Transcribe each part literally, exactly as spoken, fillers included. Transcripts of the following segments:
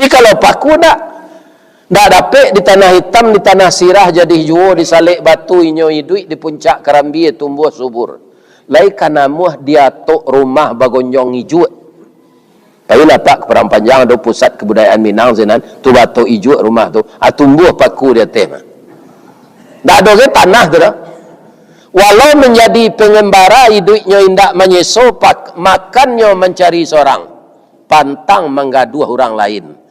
Kalau paku ndak, ndak dapek di tanah itam, di tanah sirah jadi juo, di salek batu inyo iduik, di puncak karambia tumbuah subur. Lai ka namuah di atok rumah bagonjong ijuak. Pailah Pak ka Padang Panjang, ado pusat kabudayaan Minang sinan, tu batok ijuak rumah tu. Ah, tumbuah paku di ateh mah. Ndak ado se tanah tu doh. Walau manjadi pangambara, iduiknyo indak manyeso, pak-, makannyo mancari sorang, pantang manggaduah urang lain.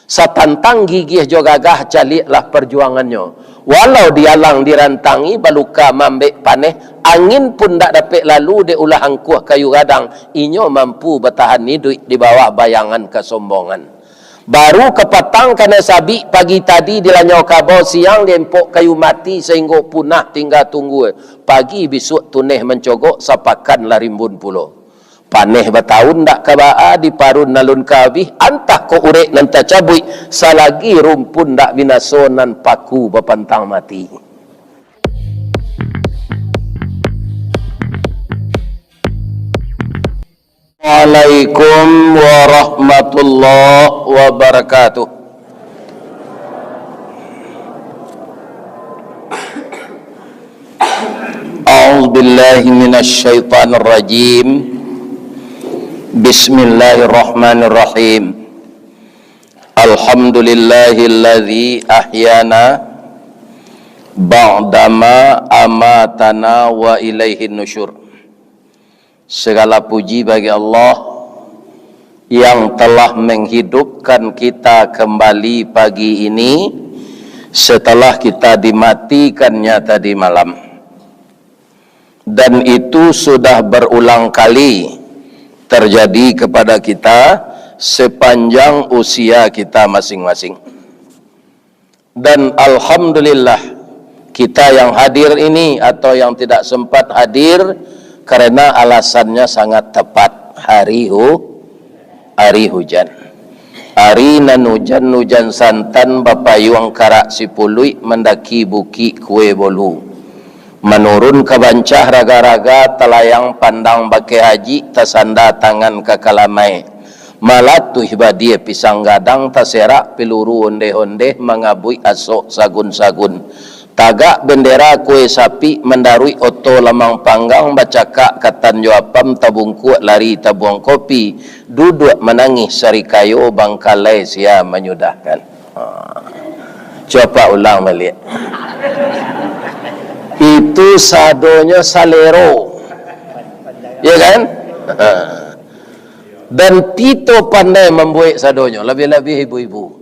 Satantang gigiah jo gagah, caliaklah parjuangannyo. Walau dialang dirantangi, baluka maambek paneh, angin pun ndak dapek lalu dek ulah angkuah kayu gadang, inyo mampu batahan iduik di bawah bayangan kasombongan. Baru kapatang kanai sabik, pagi tadi dilanyau kabau, siang diempok kayu mati, sainggo punah tingga tunggua. Pagi bisuak tuneh mancogok, sapakan lah rimbun pulo. Paneh batahun ndak ka baa, diparun alun ka abih, antah kok urek nan tacabuik, salagi rumpun ndak binaso, nan paku bapantang mati. Waalaikum warahmatullahi wabarakatuh. A'udzubillahi minasyaitonirrajim. Bismillahirrahmanirrahim. Alhamdulillahilladzi ahyana ba'dama amatana wa ilaihin nusyur. Segala puji bagi Allah yang telah menghidupkan kita kembali pagi ini setelah kita dimatikannya tadi malam. Dan itu sudah berulang kali terjadi kepada kita sepanjang usia kita masing-masing. Dan alhamdulillah, kita yang hadir ini atau yang tidak sempat hadir karena alasannya sangat tepat, hari hu-, hari hujan. Ari nan ujan-ujan santan, bapayuang karak sipuluik, mandaki bukik kue bolu. Manurun ka bancah raga-raga, talayang pandang bakeh haji, tasanda tangan ka kalamai. Malatuih badia pisang gadang, taserak piluru ondeh-ondeh, mangabuik asok sagun-sagun. Tagak bendera kue sapik, mandaruik oto lamang panggang, bacakak katan jo apam, tabungkuak lari tabuang kopi, duduak manangih sarikayo, bangkalai sia manyudahkan. Ha. Cuba ulang baliak. Itu sadonyo salero. Ya kan? Ha. Dan kito pandai mambuek sadonyo, labiah-labiah ibu-ibu.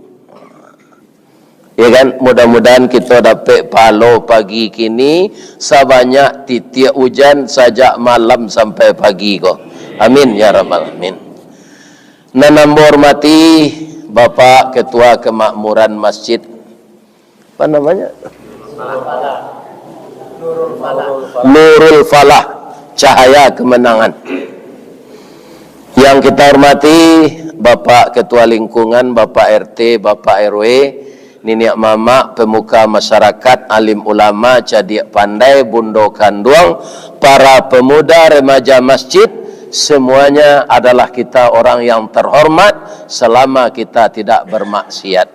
Ya kan? Mudah-mudahan kito dapek pahalo pagi kini sabanyak titiak ujan sajak malam sampai pagi ko. Amin ya rabbal alamin. Nan ambo hormati Bapak Ketua Kemakmuran Masjid, apa namanya? Nurul Falah, Cahaya Kemenangan. Yang kita hormati Bapak Ketua Lingkungan, Bapak R T, Bapak R W, niniak mamak, pemuka masyarakat, alim ulama, cadiak pandai, bundo kanduang, para pemuda remaja masjid, semuanya adalah kita orang yang terhormat selama kita tidak bermaksiat.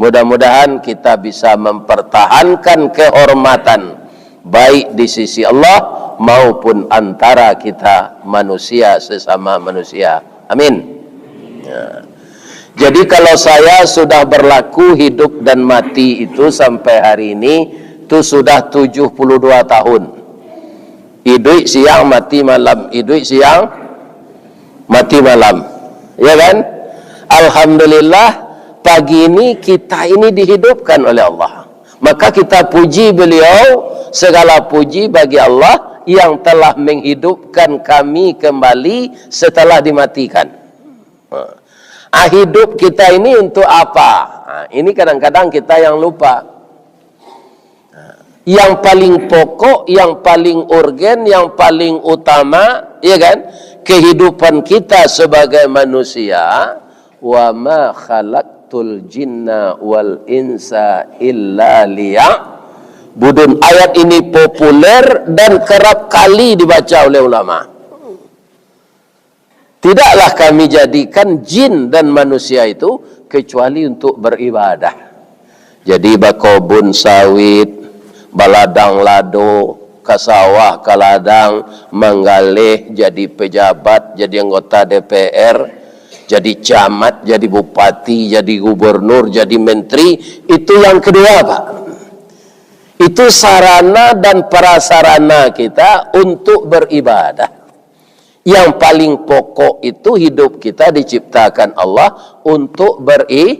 Mudah-mudahan kita bisa mempertahankan kehormatan, baik di sisi Allah maupun antara kita manusia sesama manusia. Amin. Ya. Jadi, kalau saya sudah berlaku hidup dan mati itu sampai hari ini, itu sudah tujuh puluh dua tahun. Iduik siang, mati malam, iduik siang, mati malam. Ya kan? Alhamdulillah, pagi ini kita ini dihidupkan oleh Allah. Maka kita puji beliau, segala puji bagi Allah yang telah menghidupkan kami kembali setelah dimatikan. Ha. Ah, hidup kita ini untuk apa? Ha, ini kadang-kadang kita yang lupa. Yang paling pokok, yang paling urgen, yang paling utama, ya kan? Kehidupan kita sebagai manusia, "Wa ma khalaqtul jinna wal insa illa liya." Budun ayat ini populer dan kerap kali dibaca oleh ulama. Tidaklah Kami jadikan jin dan manusia itu kecuali untuk beribadah. Jadi bakobun sawit, baladang lado, ka sawah, ka ladang, manggaleh, jadi pejabat, jadi anggota D P R, jadi camat, jadi bupati, jadi gubernur, jadi menteri, itu yang kedua, Pak. Itu sarana dan prasarana kita untuk beribadah. Yang paling pokok itu, hidup kita diciptakan Allah untuk beribadah.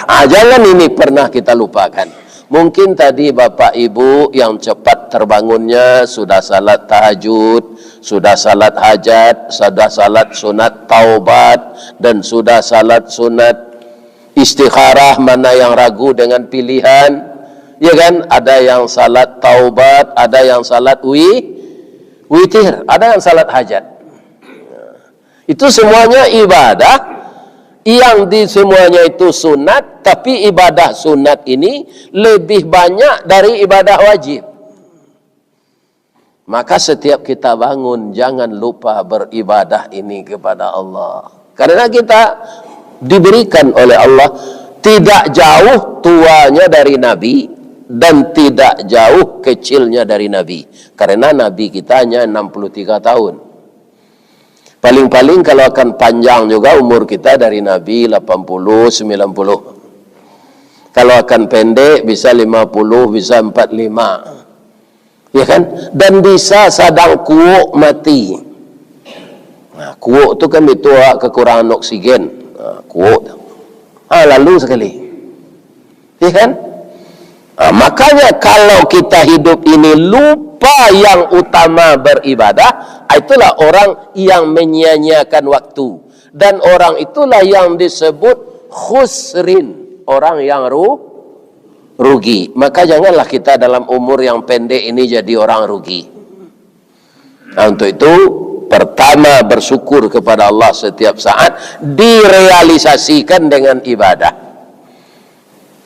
Ah, jangan ini pernah kita lupakan. Mungkin tadi Bapak Ibu yang cepat terbangunnya sudah salat tahajud, sudah salat hajat, sudah salat sunat taubat, dan sudah salat sunat istikharah, mana yang ragu dengan pilihan, ya kan? Ada yang salat taubat, ada yang salat wi-, witir, ada yang salat hajat. Itu semuanya ibadah. Yang di semuanya itu sunat, tapi ibadah sunat ini lebih banyak dari ibadah wajib. Maka setiap kita bangun, jangan lupa beribadah ini kepada Allah. Karena kita diberikan oleh Allah, tidak jauh tuanya dari Nabi dan tidak jauh kecilnya dari Nabi. Karena Nabi kita hanya enam puluh tiga tahun. Paling-paling kalau akan panjang juga umur kita dari Nabi, lapan puluh, sembilan puluh. Kalau akan pendek, bisa lima puluh, bisa empat lima. Ya kan? Dan bisa sadang kuok mati. Nah, kuok tu kan itu awak kekurangan oksigen. Nah, kuok tu. Ah, lalu sekali. Ya kan? Ah, makanya kalau kita hidup ini lupa yang utama beribadah, ah, itulah orang yang menyia-nyiakan waktu. Dan orang itulah yang disebut khusrin, orang yang ru-, rugi. Maka janganlah kita dalam umur yang pendek ini jadi orang rugi. Nah, untuk itu, pertama, bersyukur kepada Allah setiap saat, direalisasikan dengan ibadah.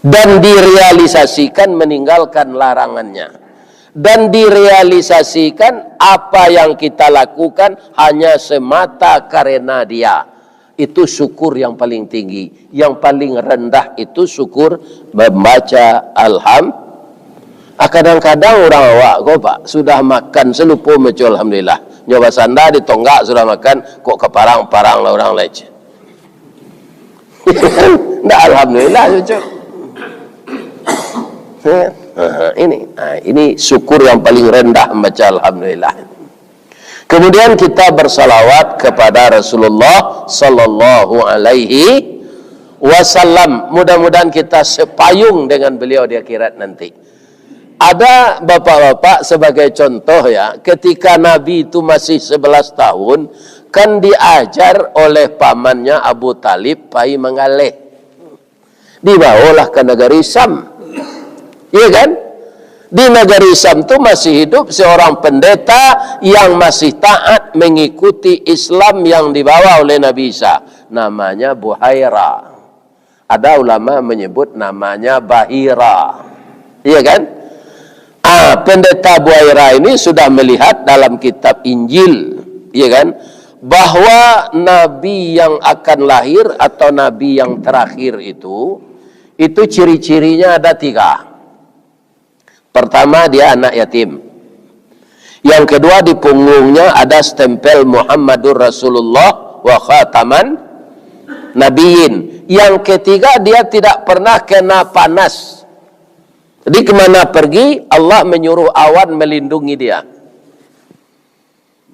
Dan direalisasikan meninggalkan larangannya. Dan direalisasikan apa yang kita lakukan hanya semata karena Dia. Itu syukur yang paling tinggi. Yang paling rendah itu syukur membaca alham-, ah, kadang-kadang urang awak ko, Pak, sudah makan salupo maca alhamdulillah. Nyo basanda di tonggak sudah makan, kok ka parang-parang lah urang lai. Ndak alhamdulillah, cucuk. Ya. Aha, ini, ah, ini syukur yang paling rendah membaca alhamdulillah. Kemudian kita bersalawat kepada Rasulullah sallallahu alaihi wasallam. Mudah-mudahan kita sepayung dengan beliau di akhirat nanti. Ada bapak-bapak, sebagai contoh ya, ketika Nabi itu masih sebelas tahun, kan diajar oleh pamannya Abu Talib pai manggaleh. Dibawolah ka nagari Syam. Iya kan? Di nagari Syam tu masih hidup seorang pendeta yang masih taat mengikuti Islam yang dibawa oleh Nabi Isa. Namanya Buhaira. Ada ulama menyebut namanya Bahira. Iya kan? Ah, Pendeta Buhaira ini sudah melihat dalam kitab Injil, iya kan, bahwa nabi yang akan lahir atau nabi yang terakhir itu, itu ciri-cirinya ada tiga. Pertama, dia anak yatim. Yang kedua, di punggungnya ada stempel Muhammadur Rasulullah wa khataman nabiyyin. Yang ketiga, dia tidak pernah kena panas. Jadi, kemana pergi, Allah menyuruh awan melindungi dia.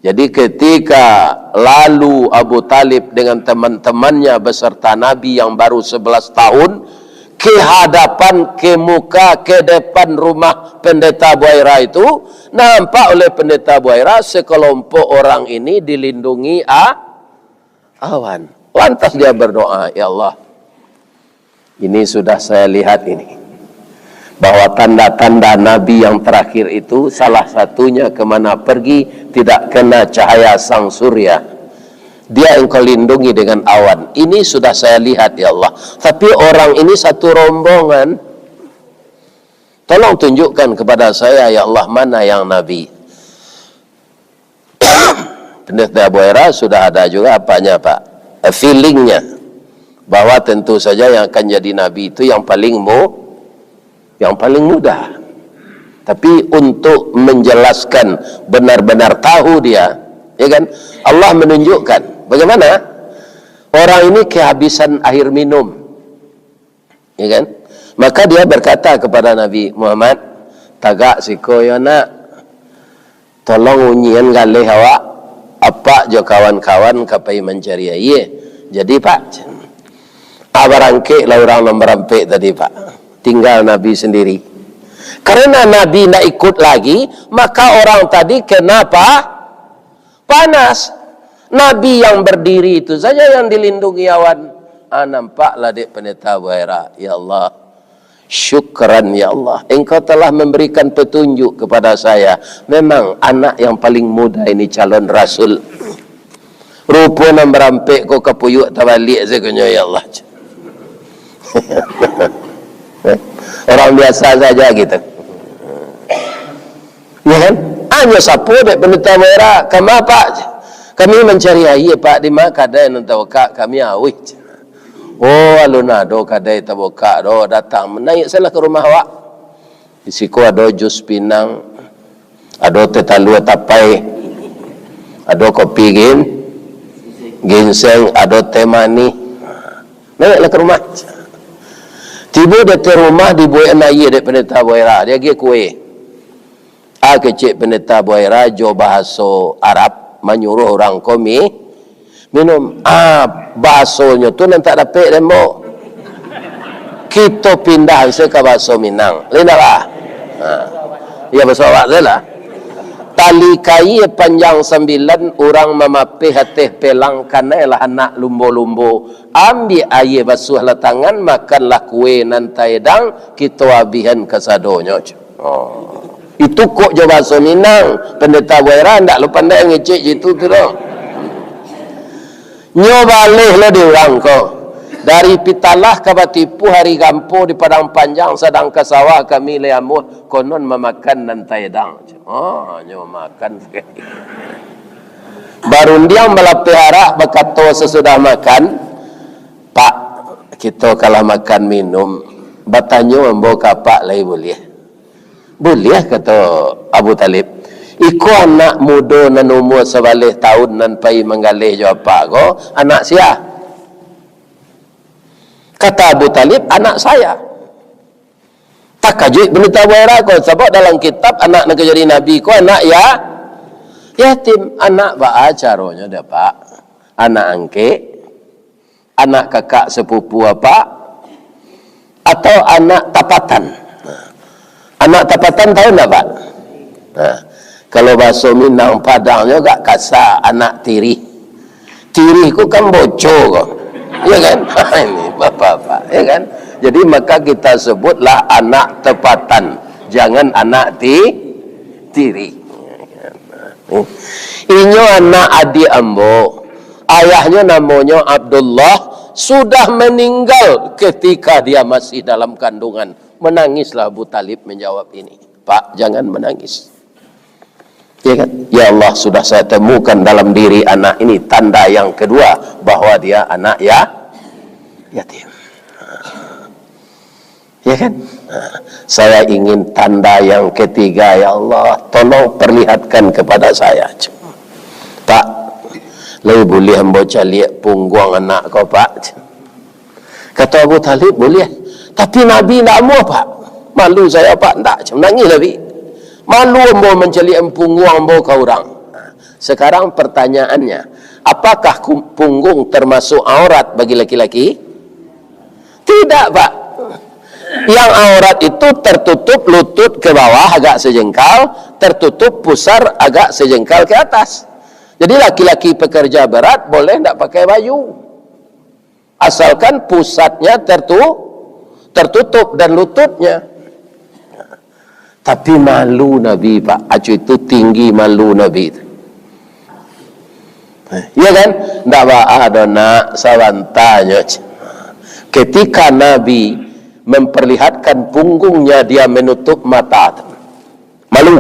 Jadi, ketika lalu Abu Talib dengan teman-temannya beserta Nabi yang baru sebelas tahun, ke hadapan, ke muka, ke depan rumah Pendeta Buhaira itu, nampak oleh Pendeta Buhaira sekelompok orang ini dilindungi a-, awan. Lantas dia berdoa, "Ya Allah, ini sudah saya lihat ini, bahwa tanda-tanda Nabi yang terakhir itu, salah satunya kemana pergi, tidak kena cahaya sang surya. Dia Engkau lindungi dengan awan. Ini sudah saya lihat, ya Allah. Tapi orang ini satu rombongan. Tolong tunjukkan kepada saya, ya Allah, mana yang Nabi." Pendeta Buhaira sudah ada juga apanya, Pak? Eh, feelingnya. bahwa tentu saja yang akan jadi nabi itu yang paling mu-, yang paling muda. Tapi untuk menjelaskan benar-benar tahu dia, ya kan? Allah menunjukkan bagaimana orang ini kehabisan air minum, ya kan? Maka dia berkata kepada Nabi Muhammad, "Tagak siko yo, nak. Tolong unyian galeh awak, apak jo kawan-kawan ka pai mancari aia." Jadi, Pak, ah, barangkeklah urang nan barampek tadi, Pak. Tinggal Nabi sendiri. Karena Nabi ndak ikut lagi, maka orang tadi kena pa-, panas. Nabi yang berdiri itu saja yang dilindungi awan. Ah, nampaklah dek Pendeta Buaira, ya Allah. Syukran, ya Allah, Engkau telah memberikan petunjuk kepada saya. Memang anak yang paling muda ini calon rasul. Rupo nan barampek ko kapuyuak tabaliak sagonyo, ya Allah. Orang biasa saja gitu. Ya kan? Anyo sapo dek Pendeta Muaira, "Kama, Pak?" "Kami mancari aia, Pak, di ma kadai nan tabukak, kami auih." "Oh, alun ado kadai tabukak doh, datang, naiak sajolah ka rumah awak. Di siko ado jus pinang, ado teh talua tapai, ado kopi gin-, ginseng, ado teh manih. Naiaklah ka rumah." Tibo di ateh rumah, dibuekan aia dek Pendeta Muaira, diagiah kue. Ah, kecek Pendeta Buaira jo bahaso Arab, manyuruah urang ko mi-, minum. Ah, bahasonyo tu nan tak dapek den, Ambo. Kito pindah se ka bahaso Minang. Lain dak lah? Ha. Iyo, bahaso awak se lah. Tali kaia panjang sambilan, urang mamapeh ateh pelang, kanailah anak lumbo-lumbo. Ambiak aia, basuahlah tangan, makanlah kue nan taedang, kito abihan kasadonyo. Oh. Itu kok jo bahaso Minang, Pendeta Buaira ndak lo pandai ngecek jitu tu doh. Nyo baleh lo di urang ko. Dari Pitalah ka Batipuah, ari gampo di Padang Panjang, sadang ka sawah kami lai amuah, konon mamakan nan taedang. Oh, nyo makan. Barundiang balapeh arak, bakato sasudah makan, "Pak, kito kalah makan minum, batanyo ambo ka Apak lai buliah?" "Buliah," kato Abu Thalib. "Iko anak mudo nan umua sabaleh taun nan pai manggaleh jo Apak ko, anak sia?" Kata Abu Thalib, "Anak saya." Takajuik Pendeta Buaira ko, sabab dalam kitab anak nan ka jadi nabi ko anak ya-, yatim. "Anak baa caronyo dah, Pak? Anak angkek, anak kakak sepupu Apak, atau anak tapatan?" Anak tapatan tahu ndak, Pak? Nah, kalau bahaso Minang Padangnyo agak kasa, anak tirih. Tirih ko kan boco ko. Ya kan? Ini bapak-bapak, ya kan? Jadi maka kita sebutlah anak tepatan, jangan anak ti-, tirih. Inyo anak adiak ambo, ayahnyo namonyo Abdullah, sudah meninggal ketika dia masih dalam kandungan. Menangislah Abu Talib menjawab ini. Pak, jangan menangis. Ya kan? Ya Allah, sudah saya temukan dalam diri anak ini tanda yang kedua bahwa dia anak ya-, yatim. Ya kan? Saya ingin tanda yang ketiga, ya Allah, tolong perlihatkan kepada saya. Pak, lai buliah ambo caliak pungguang anak ko, Pak? Kato Abu Talib, "Buliah. Tapi Nabi ndak amuah, Pak. Malu saya, Pak." "Ndak," cam nangih Nabi. "Malu ambo mancaliak pungguang ambo ka urang." Sekarang pertanyaannya, apakah ku-, punggung termasuk aurat bagi laki-laki? Tidak, Pak. Yang aurat itu tertutup lutut ke bawah agak sejengkal, tertutup pusar agak sejengkal ke atas. Jadi laki-laki pekerja berat boleh ndak pakai baju. Asalkan pusatnya tertu-, tertutup dan lututnya. Tapi malu Nabi, Pak. Acu itu tinggi malu Nabi tu. Ya kan? Ndak baa doh, nak, sabantanyo. Ketika Nabi memperlihatkan punggungnya, dia menutup mata tu. Malu.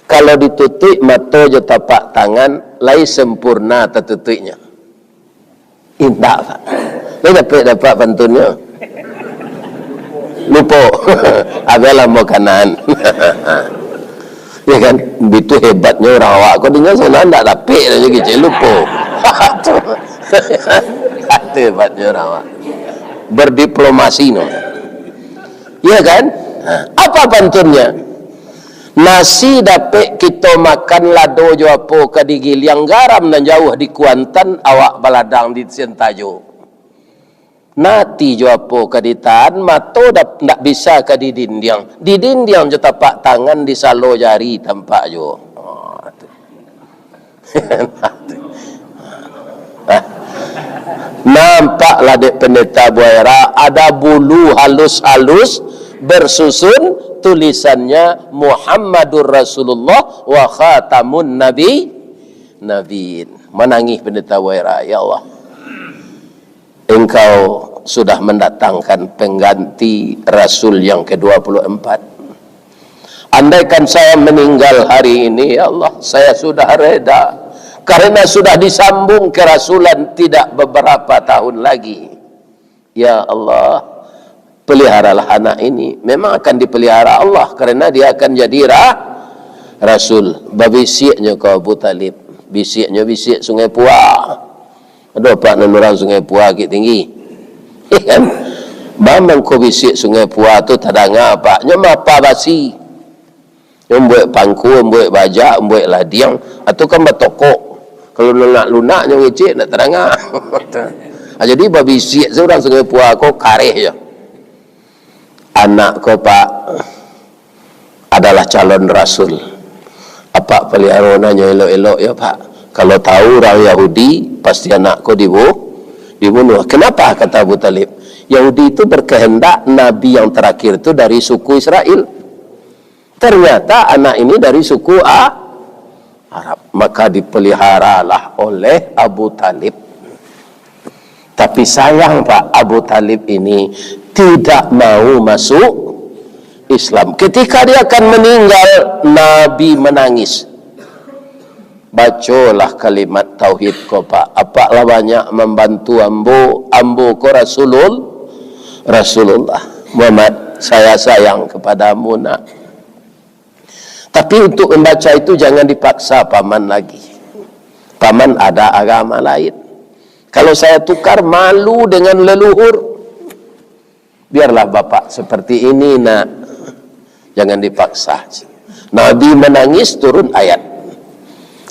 Kalau ditutuik mato jo tapak tangan, lai sempurna tatutuiknyo. Indak, Pak. Lai dapek, dapek pantunnyo? Lupo. Abih lah makanan. Ya kan? Bitu hebatnyo urang awak. Kok dinga sanan ndak dapek, nyo kecek lupo. Itu hebatnyo urang awak. Berdiplomasi no. Ya kan? Ha, apa pantunnyo? Nasi dapek kito makan, lado jo apo ka digiliang, garam nan jauah di Kuantan, awak baladang di Sentajo. Nati jo apo ka ditahan, mato dap-, ndak bisa ka didindiang. Didindiang jo tapak tangan, di salo jari tampak juo. Oh, tu. Nampaklah dek Pendeta Buaira, ada bulu halus-halus bersusun, tulisannya Muhammadur Rasulullah wa khatamun nabi, nabiin. Manangih Pendeta Buaira, "Ya Allah, Engkau sudah mendatangkan pengganti Rasul yang kedua puluh empat. Andaikan saya meninggal hari ini, ya Allah, saya sudah reda, karena sudah disambung kerasulan tidak beberapa tahun lagi. Ya Allah, peliharalah anak ini." Memang akan dipelihara Allah, karena dia akan jadi ra-, rasul. Babisiaknyo ka Abu Talib, bisiaknyo bisiak Sungai Pua. Ado apak nan urang Sungai Pua Bukik Tinggi. Kan? Baa mangko bisiak Sungai Pua tu tadanga, Pak? Nyo mapa basi. Nyo mambuek pangku, mambuek bajak, mambuek ladiang, atau kan batokok. Kalau lunak-lunak nyo ngecek, ndak tadanga. Ah, jadi babisiak se urang Sungai Pua ko kareh jo. Anak ko, Pak, adalah calon rasul. Apak paliharonyo elok-elok yo, Pak. Kalau tahu urang Yahudi, pasti anak ko dibu-, dibunuh. Kenapa, kata Abu Talib? Yahudi itu berkehendak nabi yang terakhir itu dari suku Israel. Ternyata anak ini dari suku A-, Arab. Maka dipeliharalah oleh Abu Talib. Tapi sayang, Pak, Abu Talib ini tidak mau masuk Islam. Ketika dia akan meninggal, Nabi menangis. Bacolah kalimat tauhid ko, Pak. Apak lah banyak mambantu ambo. Ambo ko Rasulul-, Rasulullah. Muhammad, saya sayang kepadamu, nak. Tapi untuk membaca itu jangan dipaksa paman lagi. Paman ada agama lain. Kalau saya tukar, malu dengan leluhur. Biarlah bapak seperti ini, nak. Jangan dipaksa. Nabi menangis, turun ayat.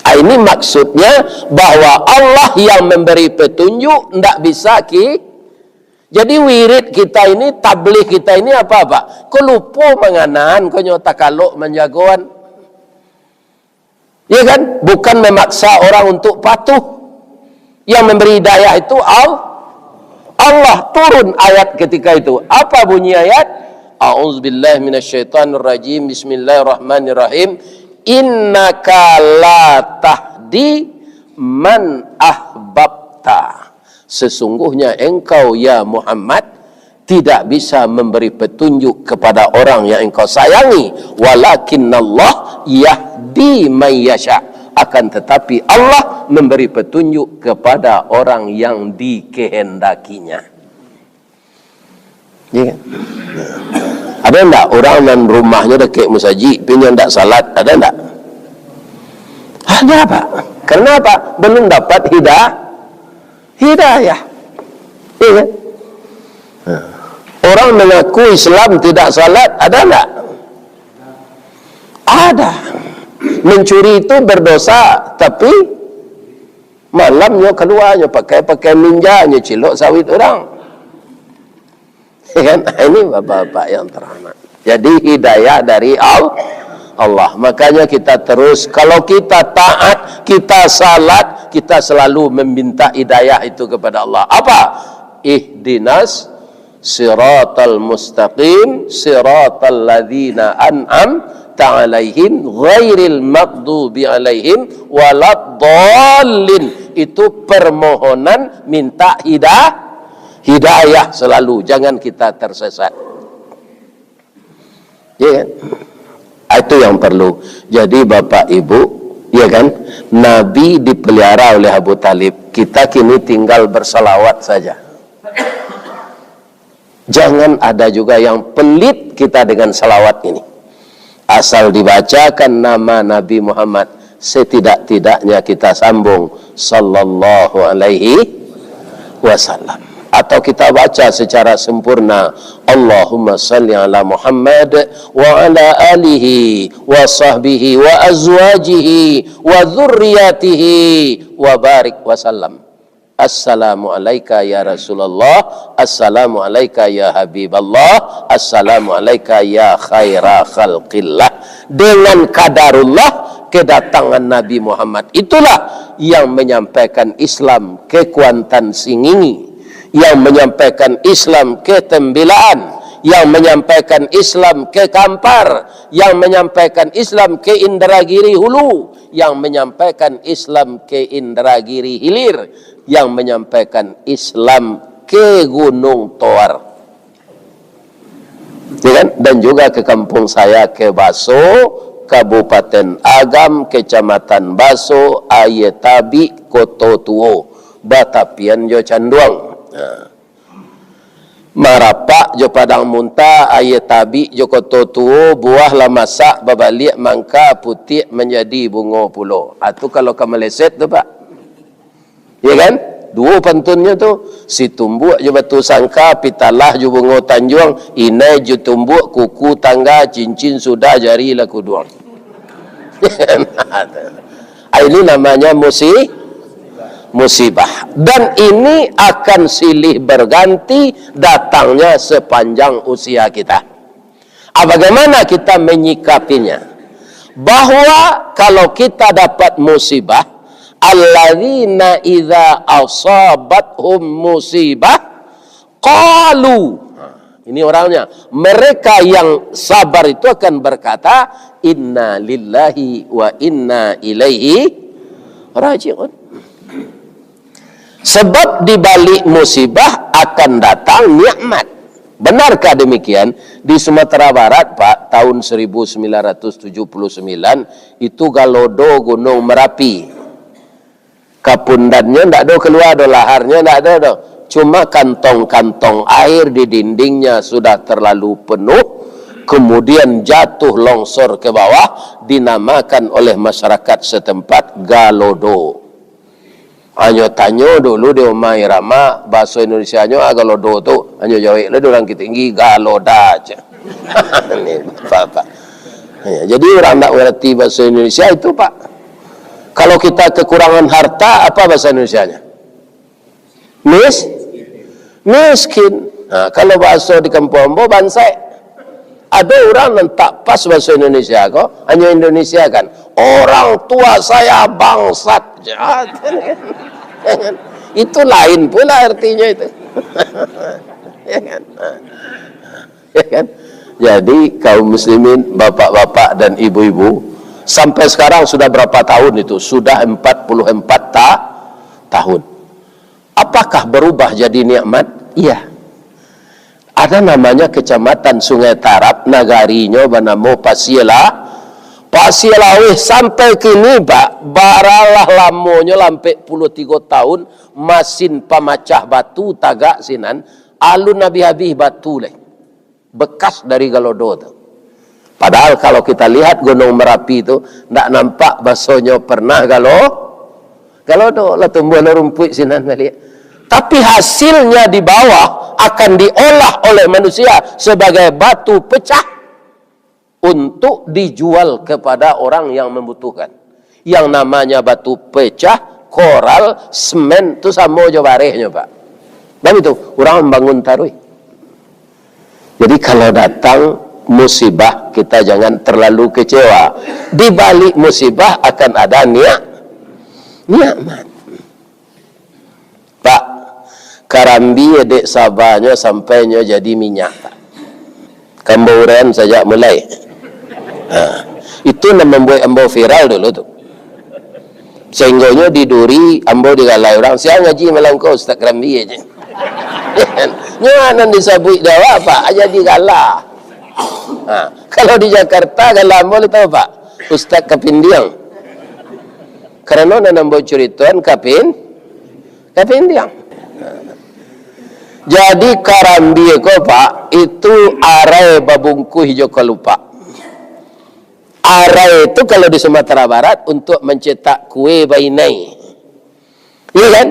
Ah, ini maksudnya bahwa Allah yang memberi petunjuk, ndak bisa ki-, Jadi wirid kita ini, tabligh kita ini apa, Pak? Ko lupo manganan, ko nyo takalok manjagoan. Ya kan? Bukan memaksa orang untuk patuh. Yang memberi hidayah itu Al-, Allah. Turun ayat ketika itu. Apa bunyi ayat? A'udzubillahi minasyaitonirrajim. Bismillahirrahmanirrahim. Innaka la tahdi man ahbabta. Sesungguhnya engkau, ya Muhammad, tidak bisa memberi petunjuk kepada orang yang engkau sayangi, walakinnallah yahdi man yasha, akan tetapi Allah memberi petunjuk kepada orang yang dikehendakinya. Ya kan? Ada ndak orang nan rumahnyo dakek musajik, tapi nyo ndak salat? Ada ndak? Ada, Pak. Karena apa? Belum dapat hida-, hidayah. Iya kan? Nah. Orang mengaku Islam tidak salat, ada ndak? Ada. Mencuri itu berdosa, tapi malamnyo kaluarnyo pakai pakaian ninja, nyo cilok sawit orang. Kan? Ini bapak-bapak yang terhormat. Jadi hidayah dari Al-, Allah. Makanya kita terus, kalau kita taat, kita salat, kita selalu meminta hidayah itu kepada Allah. Apa? Ihdinas siratal mustaqim, siratal ladzina an'amta alaihim, ghairil maghdubi alaihim waladdallin. Itu permohonan minta hida-, hidayah selalu, jangan kita tersesat. Ya kan? Ah, itu yang perlu. Jadi, Bapak Ibu, Iya kan? Nabi dipelihara oleh Abu Talib. Kita kini tinggal bersalawat saja. Jangan ada juga yang pelit kita dengan salawat ini. Asal dibacakan nama Nabi Muhammad, setidak-tidaknya kita sambung sallallahu alaihi wasallam. Atau kita baca secara sempurna, Allahumma salli ala Muhammad wa ala alihi wa sahbihi wa azwajihi wa dzurriyyatihi wa barik wa sallam. Assalamu alaika ya Rasulullah, assalamu alaika ya Habiballah, assalamu alaika ya khaira khalqillah. Dengan kadarullah, kedatangan Nabi Muhammad itulah yang menyampaikan Islam ke Kuantan Singingi, yang menyampaikan Islam ke Tembilaan, yang menyampaikan Islam ke Kampar, yang menyampaikan Islam ke Indragiri Hulu, yang menyampaikan Islam ke Indragiri Hilir, yang menyampaikan Islam ke Gunung Toar. Ya kan? Dan juga ke kampung saya, ke Baso, Kabupaten Agam, Kecamatan Baso, Aia Tabik, Koto Tuo, batapian jo Canduang. Ha. Marapak jo Padang Munta, Aia Tabik jo Koto Tuo, buah lah masak, babaliak mangka, putiak manjadi bungo pulo. Ah, tu kalau ka maleset tu, Pak. Ya kan? Duo pantunnyo tu, Situmbuak jo Batu Sangka, Pitalah jo Bungo Tanjuang, Inai jo Tumbuak, kuku tangga, cincin sudah, jari lah kuduang. Ah, ini namanya musi-, musibah. Dan ini akan silih berganti datangnya sepanjang usia kita. Ah, bagaimana kita menyikapinya? Bahwa kalau kita dapat musibah, alladzina idza asabathum musibah, qalu. Ini orangnya. Mereka yang sabar itu akan berkata, "Inna lillahi wa inna ilaihi raji'un." Sebab di balik musibah akan datang nikmat. Benarkah demikian? Di Sumatera Barat, Pak, tahun seribu sembilan ratus tujuh puluh sembilan, itu galodo Gunung Merapi. Kapundannyo ndak ado kalua doh, laharnyo ndak ado doh. Cuma kantong-kantong air di dindingnya sudah terlalu penuh, kemudian jatuh longsor ke bawah, dinamakan oleh masyarakat setempat galodo. Hanyo tanyo dulu di Omai Rama, bahaso Indonesianyo, ah, galodo tu. Hanyo jawek lah di urang Bukittinggi, galoda, cek. Ni, Bapak. Ya, jadi urang ndak mangarati bahaso Indonesia itu, Pak. Kalau kita kekurangan harta, apa bahasa Indonesianya? Mis-, miskin. Nah, kalau bahaso di kampung ambo, bansek. Ado urang nan tak pas bahaso Indonesia ko, hanyo Indonesia kan. "Orang tua saya bangsat." Jahat. Itu lain pula artinya itu. Ya kan? Ya kan? Jadi, kaum muslimin, bapak-bapak dan ibu-ibu, sampai sekarang sudah berapa tahun itu? Sudah empat puluh empat ta-, tahun. Apakah berubah jadi nikmat? Iya. Ada namanya Kecamatan Sungai Tarab, nagarinyo banamo Pasia La-, Pasia Laweh. Sampai kini, Pak, baralah lamonyo, lampek puluah tigo tahun, masin pamacah batu tagak sinan, alun abih-abih batu lai. Bekas dari galodo tu. Padahal kalau kita lihat Gunung Merapi tu, ndak nampak basonyo pernah galo-, galodo, lah tumbuah lah rumpuik sinan baliak. Tapi hasilnya di bawah akan diolah oleh manusia sebagai batu pecah untuk dijual kepada orang yang membutuhkan. Yang namanya batu pecah, koral, semen, tu samo jo barehnyo, Pak. Dan itu, urang mambangun taruih. Jadi, kalau datang musibah, kita jangan terlalu kecewa. Di balik musibah akan ada nia-, nikmat. Pak, karambia dek sabanyo sampai nyo jadi minyak, Pak. Kan ambo uraian sajak mulai. Ha, itu nan mambuek ambo viral dulu tu. Sahinggonyo di Duri, ambo digalai urang, "Sia ngaji malam ko, Ustaz Karambia?" je. Nyo nan disabuik dek awak, Pak, jadi gala. Ha, kalau di Jakarta, gala ambo lai tahu, Pak? Ustaz Kapindiang. Karano nan ambo curitoan kapin, kapindiang. Jadi karambia ko, Pak, itu arai babungkuih jo kalupak. Arai tu kalau di Sumatera Barat untuk mencetak kue bainai. Iya kan?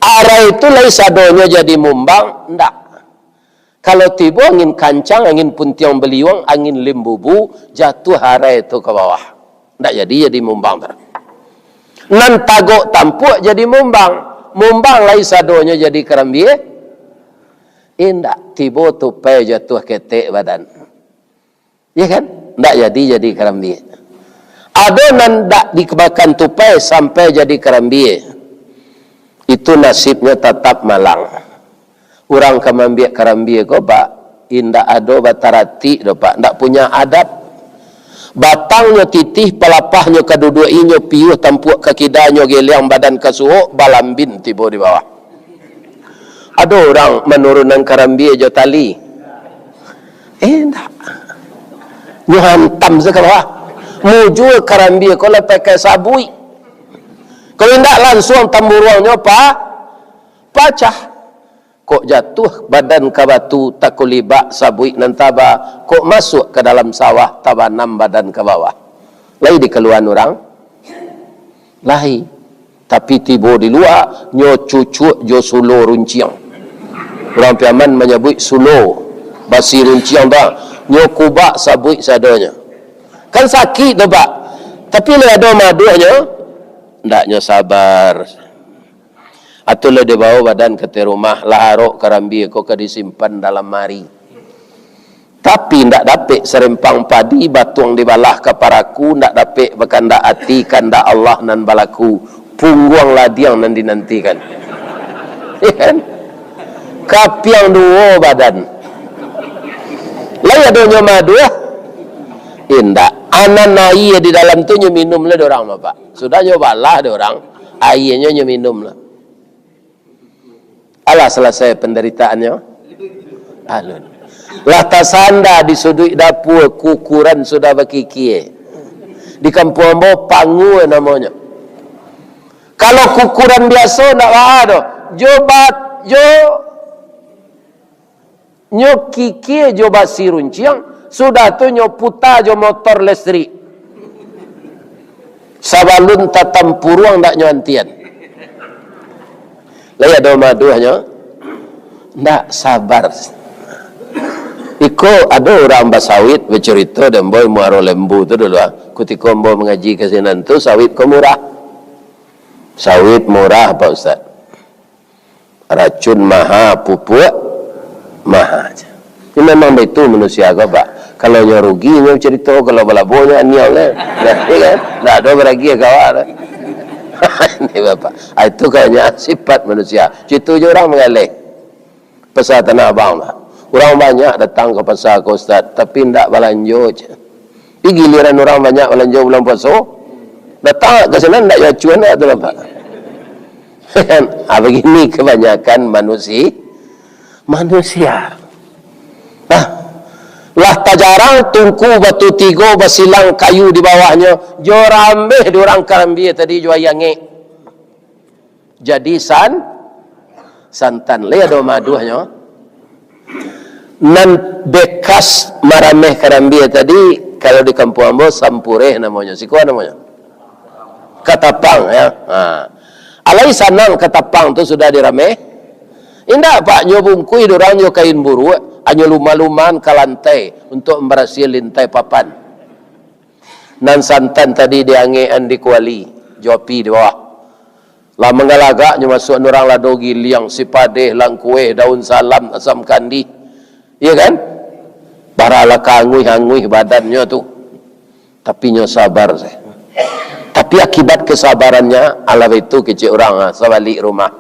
Arai tu lai sadonyo jadi mumbang, ndak. Kalau tibo angin kancang, angin puntiang baliuang, angin limbubu, jatuah arai tu ka bawah. Ndak jadi, jadi mumbang tu. Nan tagok tampuak jadi mumbang. Mumbang lai sadonyo jadi karambia. Indak, tibo tupai jatuah ketek badan. Ya kan? Ndak jadi, jadi karambia. Ado nan ndak dimakan tupai sampai jadi karambia. Itu nasibnyo tatap malang. Urang ka maambiak karambia ko, Pak, indak ado bataratik doh, Pak. Ndak punya adab. Batangnyo titih, palapahnyo ka duduak inyo, piuah tampuak ka kidanyo, geliang badan ka suok, balambin tibo di bawah. Ado urang manurunan karambia jo tali? Eh, indak. Nyo hantam se ka bawah. Mujua karambia ko lah pakai sabuik. Kalau indak, lansuang tamburuangnyo pa-, pacah. Kok jatuah badan ka batu, takulibak sabuik nan taba, kok masuak ka dalam sawah, tabanam badan ka bawah. Lai dikaluaan urang? Lai. Tapi tibo di lua, nyo cucuak jo sulo runciang. Urang Piaman manyabuik sulo, basi runciang tu, nyo kubak sabuik sadonyo. Kan sakik tu, Pak. Tapi lai ado maduahnyo, ndak, nyo sabar. Atau lah dibawa badan ka ateh rumah, lah arok karambia ko ka disimpan dalam mari. Tapi ndak dapek sarempang padi, batuang dibalah ka paraku, ndak dapek bakandak ati, kandak Allah nan balaku, pungguang ladiang nan dinantikan. Ya kan? Kapiang duo badan. Lai adonyo maduah? Indak. Anan aia di dalam tu nyo minum lah dek urang, Bapak. Sudah nyo balah dek urang, aianyo nyo minum lah. Alah, salasai pandaritaannyo? Alun. Lah tasanda di suduik dapua, kukuran sudah bakikia. Di kampuang ambo, pangua namonyo. Kalau kukuran biaso, ndak baa doh. Jo bat-, jo nyo kikia jo basi runciang, sudah tu nyo puta jo motor listrik. Sabalun tatampuruang ndak nyo antian. Lai ado maduahnyo? Ndak, sabar. Iko ado urang basawit bacurito dek ambo, Muaro Lembu tu dulu, ah. Kutiko ambo mangaji ka sinan tu, sawit ko murah. Sawit murah, Pak Ustaz. Racun maha, pupuak maha. Ini memang baitu manusia ko, Pak. Kalau nyo rugi, nyo carito, kalau balabo, nyo aniang lah. Nah, iya kan? Ndak ado baragiah ka awak tu. Ini, Bapak. Ah, itu kayaknya sifat manusia. Situ je urang manggaleh. Pasar Tanah Abang, Pak. Urang banyak datang ka pasar ko, Ustaz, tapi ndak balanjo je. Di giliran urang banyak balanjo bulan puaso, datang ka sinan ndak jo acuan tu lah, Pak. Ah, begini kebanyakan manusi-, manusia. Nah, lah tajarang tungku batu tigo, basilang kayu di bawahnyo, jo rambeh di urang karambia tadi jo aia angek. Jadi san-, santan. Lai ado maduahnyo. Nan bekas marameh karambia tadi, kalau di kampuang ambo, sampureh namonyo. Siko namonyo? Katapang, ya. Ha. Alai sanang katapang tu sudah dirameh? Indak, Pak. Nyo bungkuih dek urang nyo kain buruak, anyo lumah-lumahan ka lantai untuk mambarasiahan lintai papan. Nan santan tadi diangekan di kuali, jo api di bawah. Lah manggalagak nyo masuak urang lado giliang, sipadeh, langkueh, daun salam, asam kandih. Iya kan? Baralah kaanguih-anguih badannyo tu. Tapi nyo sabar se. Tapi akibat kesabarannya, alah baitu kecek urang, ah, sabalik rumah.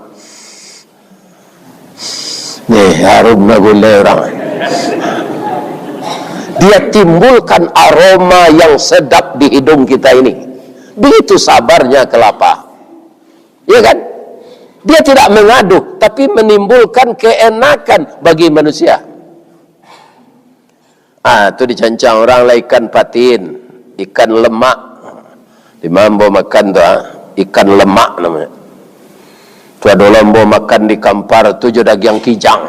Nih, harum lah gulai urang. Dia timbulkan aroma yang sedap di hidung kita ini. Begitu sabarnya kelapa. Iya kan? Dia tidak mengaduh, tapi menimbulkan keenakan bagi manusia. Ah, tu dicancang urang lah ikan patin, ikan lemak. Di ma ambo makan tu, ah. Ikan lemak namonyo. Tu ado lombo makan di Kampar tu jo dagiang kijang.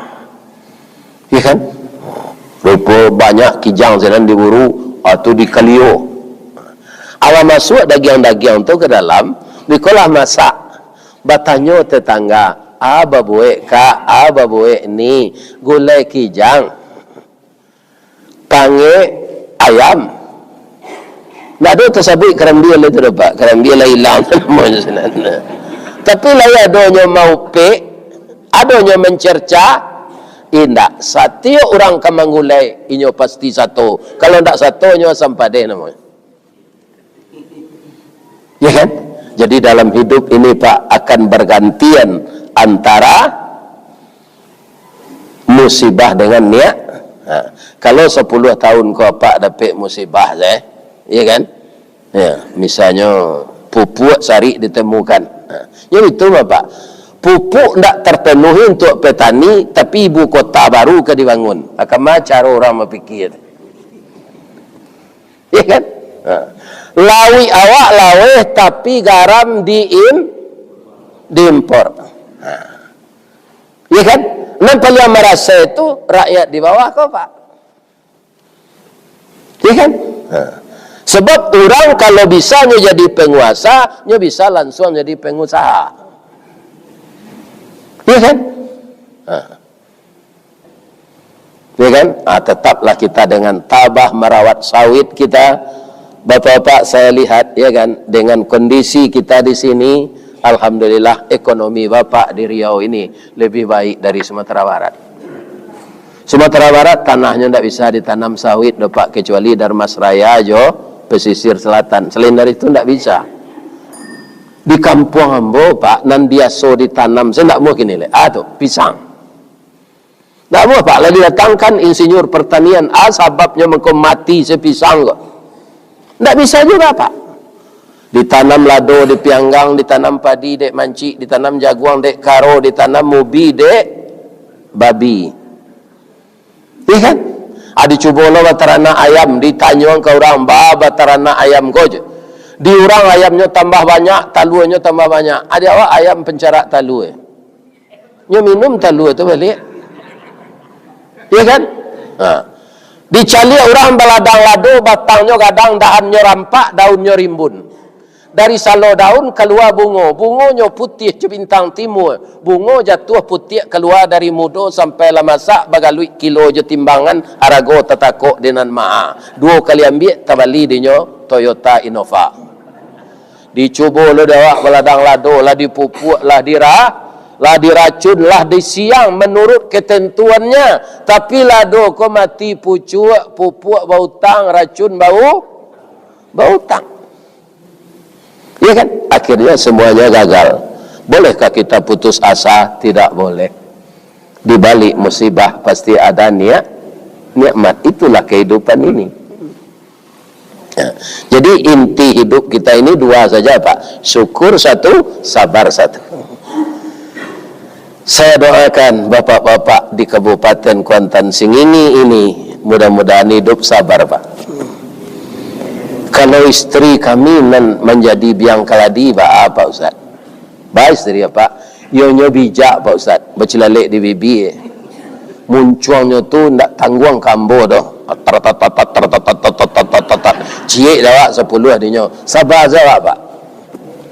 Iya kan? Rupo banyak kijang sinan diburu, ah, tu dikalio. Alah masuak dagiang-dagiang tu ka dalam, bikolah masak. Batanyo tetangga, "A babuek, Kak? A babuek ni?" "Gulai kijang." Pangek ayam. Ndak ado tasabuik karambia lai tu, Pak. Karambia lah ilang namonyo sinan. Tapi lai adonyo maupek, adonyo mancerca, indak. Satiok urang ka manggulai, inyo pasti sato. Kalau ndak sato, nyo asam padeh namonyo. Ya kan? Jadi dalam hidup ini, Pak, akan bergantian antara musibah dengan niat. Ha. Kalau sapuluah tahun ko apak dapek musibah, eh, ya kan? Ya, misalnyo pupuk sarik ditemukan. Ha. Yo itu, Bapak. Pupuk ndak terpenuhi untuk petani, tapi ibu kota baru ka dibangun. Ha, kama caro urang bapikir? Ya kan? Ha. Lauik awak laweh, tapi garam diim-, diimpor. Ha. Ya kan? Nan paliang marasa itu rakyat di bawah ko, Pak. Ya kan? Ha. Sebab urang kalau bisa nyo jadi penguasa, nyo bisa lansuang jadi pengusaha. Ya kan? Ha. Ya kan? Ah, tetaplah kita dengan tabah merawat sawit kita. Bapak-bapak, saya lihat, ya kan, dengan kondisi kita di sini, alhamdulillah, ekonomi Bapak di Riau ini lebih baik dari Sumatera Barat. Sumatera Barat tanahnyo ndak bisa ditanam sawit doh, Pak, kecuali Darmasraya jo pesisir selatan. Selain dari itu ndak bisa. Di kampuang ambo, Pak, nan biaso ditanam, saya ndak mau kini leh. Ah, tu, pisang. Ndak amuah, Pak, lah didatangkan insinyur pertanian, ah, sababnyo mangko mati se pisang ko. Ndak bisa juo, Pak. Ditanam lado di Pianggang, ditanam padi dek mancik, ditanam jaguang dek karo, ditanam ubi dek babi. Iya kan? Ah, dicubo lo bataranak ayam, ditanyoan ka urang, ba, bataranak ayam ko je. Di urang ayamnyo tambah banyak, taluanyo tambah banyak. Ah, di awak ayam pencarak talua. Nyo minum talua tu baliak. Iya kan? Ha. Dicaliak urang baladang lado, batangnyo gadang, dahannyo rampak, daunnyo rimbun. Dari salo daun kalua bungo, bungonyo putiah jo bintang timua. Bungo jatuah putiak kalua dari mudo sampai lah masak, bagaluik kilo jo timbangan, harago tatakok di nan maha. Duo kali ambiak, tabali dinyo Toyota Innova. Dicubo lo dek awak baladang lado, lah dipupuak, lah dira-, lah diracun, lah disiang manurut ketentuannya. Tapi lado ko mati pucuak, pupuak bautang, racun bau-, bautang. Ya kan? Akhirnya semuanya gagal. Bolehkah kita putus asa? Tidak boleh. Di balik musibah pasti ada niat, nikmat. Itulah kehidupan ini. Ya. Jadi inti hidup kita ini dua saja, Pak. Syukur satu, sabar satu. Saya doakan bapak-bapak di Kabupaten Kuantan Sengingi ini mudah-mudahan hidup sabar, Pak. Kalau isteri kami nan manjadi biang kaladi, ba, Pak Ustaz? Ba isteri, Pak? Yo nyo bijak, Pak Ustaz. Bacilalek di bibia. Muncuangnyo tu ndak tangguang ka ambo doh. Tar, tar, tar, tar, tar, tar, tar, tar, tar, tar, tar. Ciek dek awak sapuluah dinyo. Sabar se awak, Pak.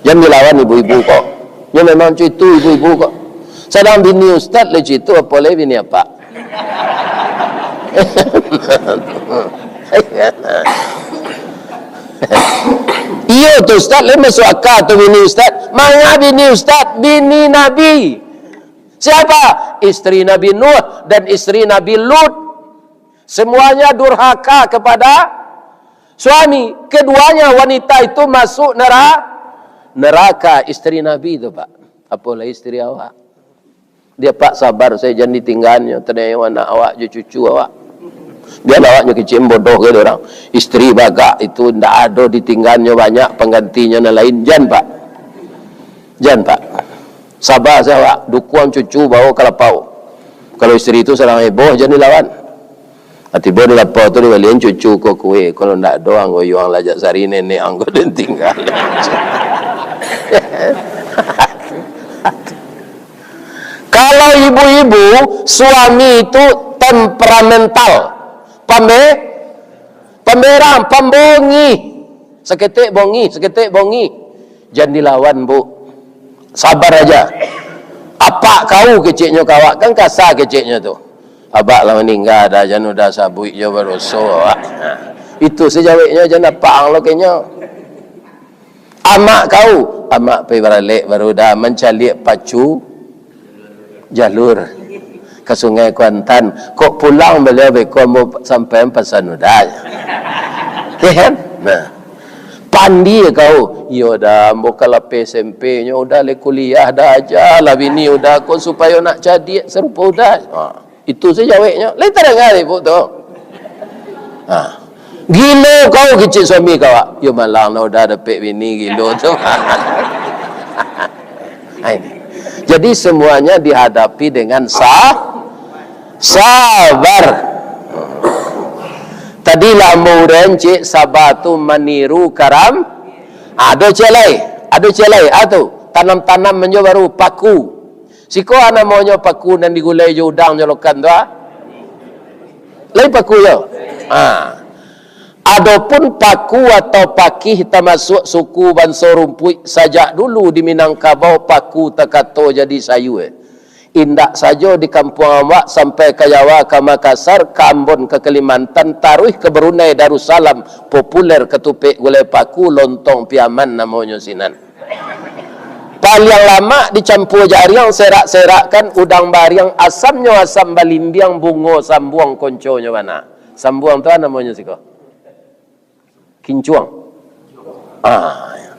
Jan dilawan ibu-ibu ko. Nyo memang cuitu ibu-ibu ko. Sadang bini ustaz lah cuitu, apo lai bini apak. Iyo tu ustaz, lai masuk aka tu bini ustaz. Manga bini ustaz, bini Nabi. Siapa? Isteri Nabi Nuh dan isteri Nabi Lut. Semuanya durhaka kepada suami. Keduanya wanita itu masuk nera-, neraka. Isteri Nabi itu, Pak. Apo lai isteri awak? Dia, "Pak, sabar sajo, jan ditinggalnyo. Taniayo anak awak jo cucu awak." Bialah awaknyo kecek, bodoh ke orang. Isteri bagak itu ndak ado ditinggalnyo, banyak panggantinyo nan lain. Jan, Pak. Jan, Pak. Sabar sajo awak, dukuang cucu bawa ka lapau. Kalau isteri tu sadang heboh, jan dilawan. Ah, tibo di lapau tu dibalian cucu ko kue, kalau ndak ado, anggo yuang lajak sari nenek anggo den tinggal. Kalau ibu-ibu, suami itu temperamental, pambe-, pamberang, pambongih, saketek bongih, saketek bongih, jan dilawan, Bu. Sabar aja. Apak kau keceknyo ka awak, kan kasa keceknyo tu. Abak lah maningga dah, jan udah sabuik jo badoso awak. Nah, itu sajaweknyo, jan apak ang lo kenyo. Amak kau, amak pai baralek baru dah mancaliak pacu jalur ka Sungai Kuantan. Kok pulang baliau beko ambo sampai pasan udah. Ya kan? Nah. Pandai kau. Iyo dah, ambo ka lapeh S M P nyo udah le kuliah dah, aja lah bini udah ko supayo nak cadiak sarupo udah. Ha. Itu sajo jaweknyo. Lai tadanga ibu tu. Ha. Gilo kau kecek suami kau, ah. Yo malang lah udah dapek bini gilo tu. Ha, ini. Jadi semuanya dihadapi dengan sa-, sabar. Tadi lah ambo uraian, cek, sabar tu maniru karam. Ado cek lai, ado cek lai. Ah, tu, tanam-tanam manjo baru paku. Siko a namonyo paku nan digulai jo udang jo lokan tu, ah? Lai paku yo? Ha. Adopun paku atau pakih tamasuak suku banso rumpuik sajak dulu di Minangkabau paku takato jadi sayua. Indak sajo di kampuang awak sampai ka Jawa, ka Makassar, ka Ambon, ka Kalimantan, taruih ka Brunei Darussalam, populer katupek gulai paku, lontong Piaman namonyo sinan. Paliang lamak dicampua jariang, serak-serakkan udang bariang, asamnyo asam balimbiang, bungo sambuang konconyo bana. Sambuang tu a namonyo siko? Kincuang. Ah, ya.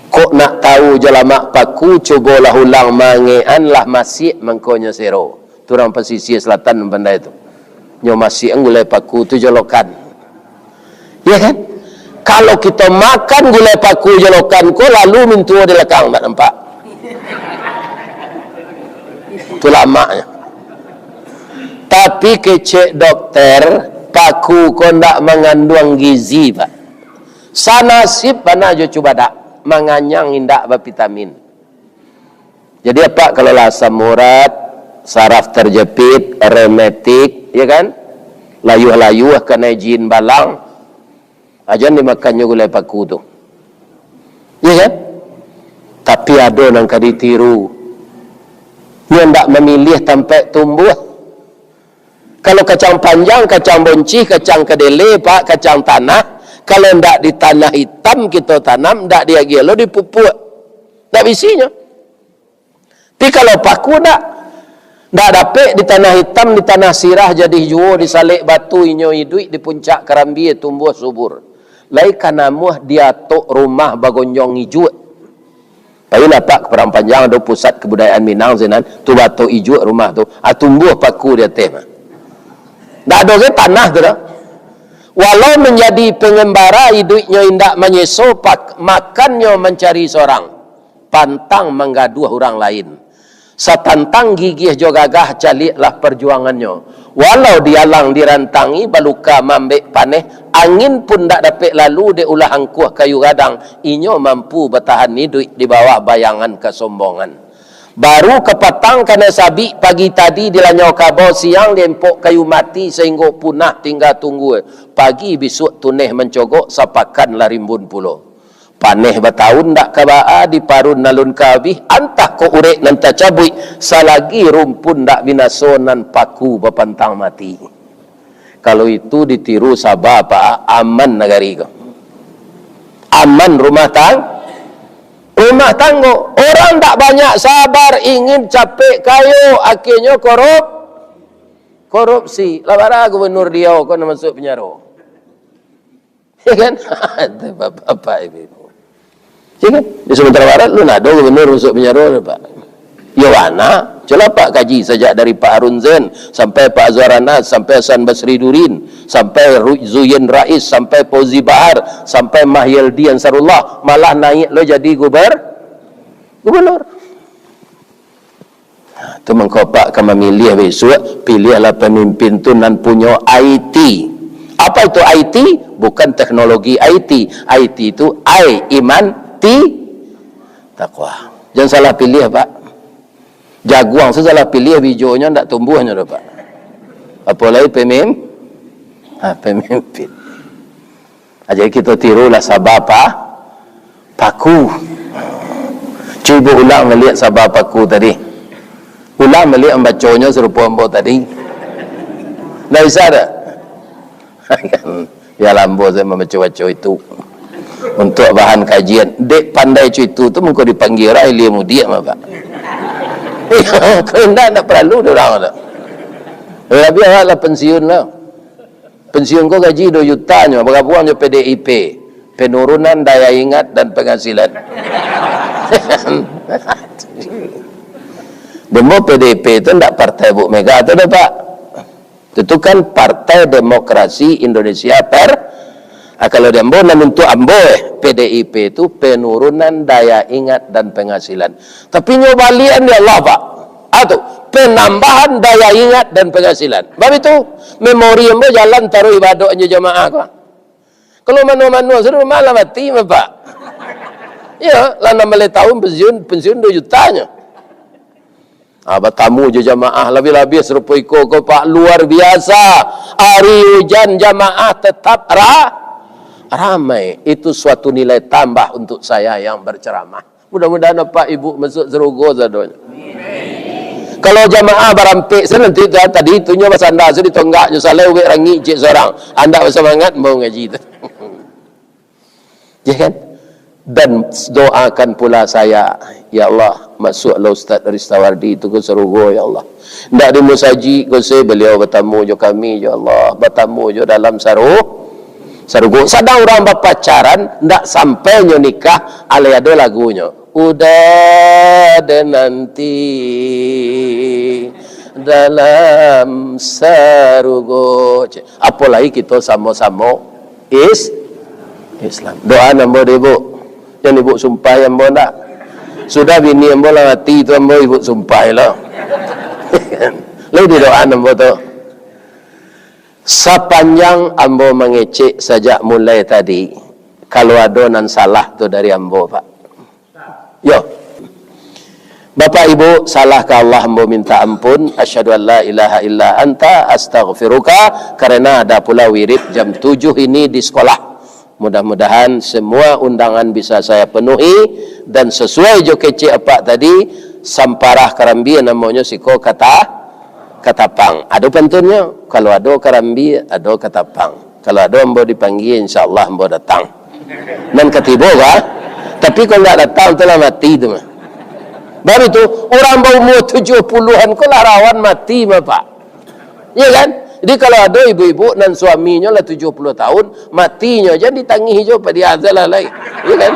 Kok nak tahu jo lamak paku, cubolah ulang mangekan lah masiak mangkonyo sero. Tu urang pasisia selatan pandai tu. Nyo masiak gulai paku tu jo lokan. Ya kan? Kalau kito makan gulai paku jo lokan ko, lalu mintuo di lakang, tak nampak. Tu lamaknyo. Tapi kecek dokter, paku ko ndak manganduang gizi, Pak. Sanasib bana jo cubadak, manganyang indak bavitamin. Jadi apak kalau lah asam urat, saraf terjepit, rematik, ya kan? Layuah-layuah kanai jin balang, ajan dimakannyo gulai paku tu. Ya kan? Tapi ado nan ka ditiru. Nyo ndak mamiliah tampaik tumbuah. Kalau kacang panjang, kacang boncih, kacang kadele, Pak, kacang tanah, kalau ndak di tanah itam kito tanam, ndak diagiah lo dipupuak. Ndak bisinyo. Tapi kalau paku ndak, ndak dapek di tanah itam, di tanah sirah, jadi juo di salek batu, inyo iduik di puncak karambia tumbuah subur. Lai ka namuah di atok rumah bagonjong ijuak. Pailah, Pak, ka Padang Panjang, ado pusat kabudayaan Minang sinan, tu batok ijuak rumah tu, ah, tumbuah paku di ateh mah. Ndak ado ge tanah tu doh. Walau manjadi pangambara, iduiknyo indak manyeso, pak-, makannyo mancari sorang, pantang manggaduah urang lain. Satantang gigiah jo gagah, caliaklah parjuangannyo. Walau dialang dirantangi, baluka maambek paneh, angin pun ndak dapek lalu dek ulah angkuah kayu gadang, inyo mampu batahan iduik di bawah bayangan kasombongan. Baru kapatang kanai sabik pagi tadi, dilanyau kabau siang, diempok kayu mati sainggo punah tingga tunggua. Pagi bisuak tuneh mancogok, sapakan lah rimbun pulo. Paneh bataun ndak ka baa, diparun alun ka abih, antah kok urek nan tacabuik, salagi rumpun ndak binaso, nan paku bapantang mati. Kalau itu ditiru, saba, Pak, aman nagari ko. Aman rumah tang-, rumah tanggo. Orang ndak banyak sabar, ingin capek kayo, akhirnyo korup-, korupsi. Lah bara gubernur Riau ko nan masuak penjaro. Ya kan? Bapak-bapak, ibu-ibu. Ya kan? Di Sumatera Barat, lu nado gubernur masuk penjara, Pak. Ya, wana. Cubolah Pak kaji sajak dari Pak Harun Zain, sampai Pak Azwar Anas, sampai Hasan Basri Durin, sampai Ru-, Zuyen Rais, sampai Fauzi Bahar, sampai Mahyeldi Ansarullah, malah naik lo jadi guber-, gubernur. Ha, tu mangko Apak ka mamiliah bisuak, piliahlah pamimpin tu nan punyo I T. Apa itu I T? Bukan teknologi I T. I T tu I, iman, T, Takwa. Jan salah piliah, Pak. Jaguang tu salah piliah, bijonyo ndak tumbuahnyo doh, Pak. Apolai pemim-, ha, pemimpin. Ha, jadi kito tirulah saba pa-, paku. Cubo ulang baliak saba paku tadi. Ulang baliak mambaconyo sarupo ambo tadi. Ndak bisa dak? Kan? Bialah ambo sajo mambaco-baco itu. Untuak bahan kajian. Dek pandai co itu tu mangko dipanggia urang ilia mudiak mah, Pak. Kalau indak, indak paralu dek urang tu. Labiah awak lah pensiun lah. Pensiun ko gaji duo juta nyo, bagabuang jo P D I P. Penurunan daya ingat dan penghasilan. Demo P D I P tu ndak partai Buk Mega tu doh, Pak. Itu kan Partai Demokrasi Indonesia Per-, ah, kalau di ambo, nan untuak ambo, eh, P D I P tu penurunan daya ingat dan penghasilan. Tapi nyo balian di Allah, Pak. Ah, tu, penambahan daya ingat dan penghasilan. Bab itu, memori ambo jalan taruih ibadok jo jamaah ko. Kalau manuah-manuah sudah malah mati mah, Pak. Ya, lah enam baleh tahun pensiun, pensiun duo juta nyo. Ah, batamu jo jamaah, labiah-labiah sarupo iko ko, Pak, luar biasa. Ari ujan jamaah tetap ra-, ramai. Itu suatu nilai tambah untuk saya yang berceramah. Mudah-mudahan Bapak Ibu masuk sarugo sadonyo. Kalau jamaah barampek se nanti tu, tadi tu nyo basanda se di tonggaknyo, salai ubek rangik cek surang. Andak basamangat mau ngaji tu. Ya kan? Dan doakan pula saya, "Ya Allah, masuklah Ustaz Ristawardi itu ke sarugo, ya Allah. Ndak di musajik ko se baliau batamu jo kami, ya Allah, batamu jo dalam saru-, sarugo." Sadang urang bapacaran, ndak sampai nyo nikah, alai ado lagunyo, "Udah deh nanti dalam sarugo." Apolai kito samo-samo Is-, Islam. Doa ambo dek ibuk. Jan ibuk sumpah ambo ndak. Sudah bini ambo lah mati tu, ambo ibuk sumpah lo. Lai di doa ambo tu. Sapanjang ambo mangecek sajak mulai tadi, kalau ado nan salah tu dari ambo, Pak. Yo. Bapak Ibu, salah ka Allah ambo minta ampun. Asyhadu an la ilaha illa anta, astaghfiruka. Karena ada pula wirid jam tujuh ini di sekolah. Mudah-mudahan semua undangan bisa saya penuhi dan sesuai jo kecek apak tadi, samparah karambia namonyo siko kata, katapang. Ado pantunnyo, kalau ado karambia, ado katapang. Kalau ado ambo dipanggia, insya Allah ambo datang. Nan katibo ka? Tapi kalau ndak datang, tu lah mati tu mah. Baru tu, urang baumua tujuh puluhan ko lah rawan mati mah, Pak. Iya kan? Jadi kalau ado ibu-ibu nan suaminyo lah tujuh puluh tahun, matinyo jan ditangih jo, Pak, diazalah lai. Iya kan?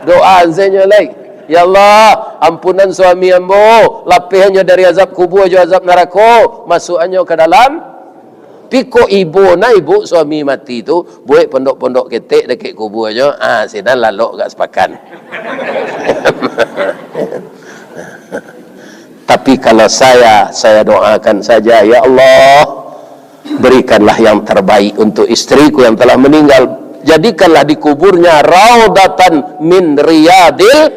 Doa sajo lai. Ya Allah, ampunan suami ambo, lapehannyo dari azab kubua jo azab narako, masuakannyo ka dalam Piko ibo na ibo suami mati tu, buek pondok-pondok ketek dakek kubuanyo, ah, sinan lalok agak sapakan. Tapi kalau saya, saya doakan saja, "Ya Allah, berikanlah yang terbaik untuk istriku yang telah meninggal. Jadikanlah di kuburnya raudatan min riyadil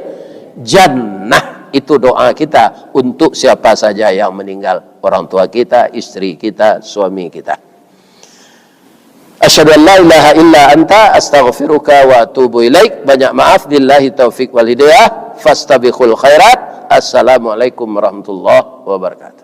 jannah." Itu doa kita untuk siapa saja yang meninggal. Orang tua kita, istri kita, suami kita. Asyhadu an la ilaha illa anta, astaghfiruka wa atubu ilaik. Banyak maaf, billahi taufik wal hidayah. Fastabiqul khairat. Assalamualaikum warahmatullahi wabarakatuh.